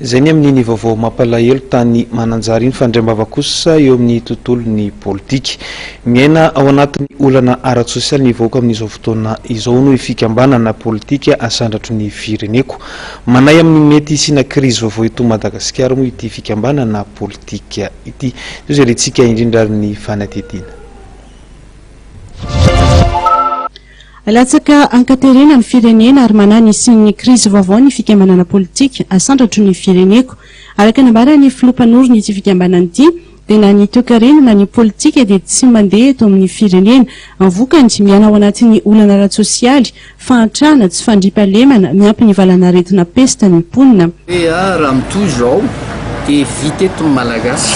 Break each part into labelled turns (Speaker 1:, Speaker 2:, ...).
Speaker 1: Izay ny amin'iny vaovao mampalahelo tany Mananjary iny fa indray am-bava kosa eo amin'ny tontolon'ny politika. Miaina ao anatin'ny olana ara-tsosialy ny vahoaka amin'izao fotoana izao hoy ny fikambanana politika Asandratro ny Fireneko. Manahy amin'ny mety hisiana krizy vaovao eto Madagasikara moa ity fikambanana politika ity. Izao izay rentsika indrindra ary ny fanadihadiana.
Speaker 2: Latsaka ankaterena ny firenena ary manahy ny hisian'ny krizy vaovao ny fikambanana politika Asandratro ny Fireneko. Araka ny nambaran'ny filoha mpanorina ity fikambanana ity dia na ny toekarena na ny politika dia tsy mandeha eto amin'ny firenena. Vokany, miaina ao anatin'ny olana ara-tsosialy, Fahantrana, tsy fandriampahalemana, miampy ny valanaretina pesta ny mponina.
Speaker 3: Hoe raha mitohy izao dia vita eto ny Malagasy.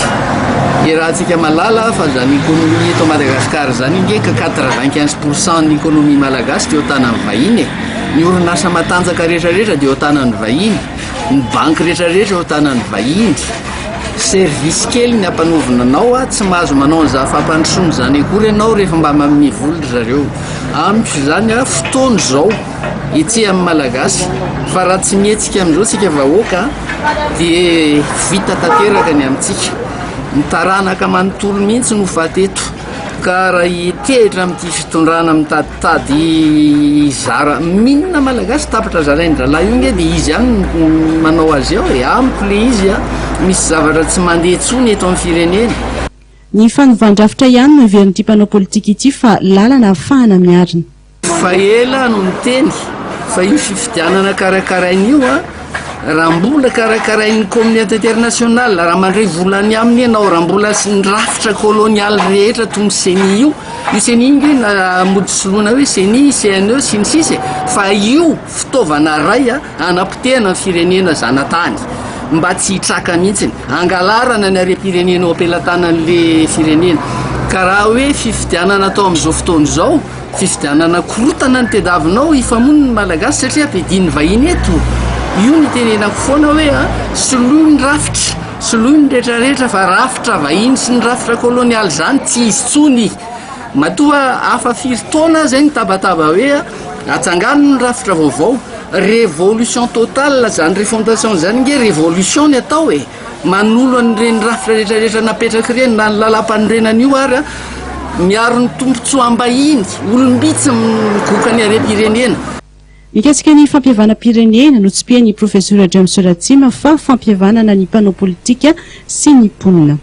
Speaker 3: Iarahantsika mahalala fa izany économie eto Madagascar izany ange ka 95 pour cent ny économie malagasy dia eo tanan'ny vahiny e. Ny orinasa matanjaka rehetra rehetra dia eo tanan'ny vahiny. Ny banky rehetra rehetra eo tanan'ny vahiny. Service kely ny ampanaovina anao, tsy mahazo manao an'izany fampandrosoana izany akory ianao rehefa mba manome vola ry zareo. Amiko izany a, fotoana izao hetsehan'ny Malagasy fa raha tsy mihetsika amin'izao tsika vahoaka dia vita tanteraka ny amintsika. Ny taranaka manontolo mihitsy no faty eto. Ka raha hitehitra amin'ity fitondrana mitaditady hizara minina Malagasy tapitra zarain-drahalahy io nge dia izy ihany no manao azy ao e. Amiko le izy a, misy zavatra tsy mandeha intsony eto amin'ny firenena.
Speaker 2: Ny fanovan-drafitra ihany no heverin'ity mpanao politika ity fa lalana ahafahana miarina.
Speaker 3: Fa ela no niteny fa io fifidianana karakaraina io a, raha mbola karakarain'ny communauté internationale, raha mandray vola any aminy ianao, raha mbola ny rafitra colonial rehetra toy ny ceni io, io ceni io nge na mody soloina hoe ceni, CNE sy ny sisa e, fa io fitaovana iray a hanapotehana ny firenena zanatany mba tsy hitraka mihitsiny. Hangalarana ny harem-pirenena eo am-pelatanan'le firenena. Ka raha hoe fifidianana atao amin'izao fotoana izao, fifidianana korotana no tediavinao, hifamono ny Malagasy satria ampiadian'ny vahiny eto. Io no itenenako foana hoe a, soloy ny rafitra, soloy ny retraretra fa rafitra vahiny sy ny rafitra kolonialy izany tsy izy intsony. Matoa hafa firy taona zay nitabataba hoe atsangano ny rafitra vaovao, révolution totale zany refondation zany nge révolution ny atao e, manolo an'ireny rafitra rehetra rehetra napetraka ireny na ny lalam-panorenana io ary miaro ny tombotsoam-bahiny, olom-bitsy migoka ny harem-pirenena.
Speaker 2: Mikasika ny fampihavanam-pirenena, notsipihan'ny Profesora James Ratsima fa fampihavanana ny mpanao politika sy ny mponina.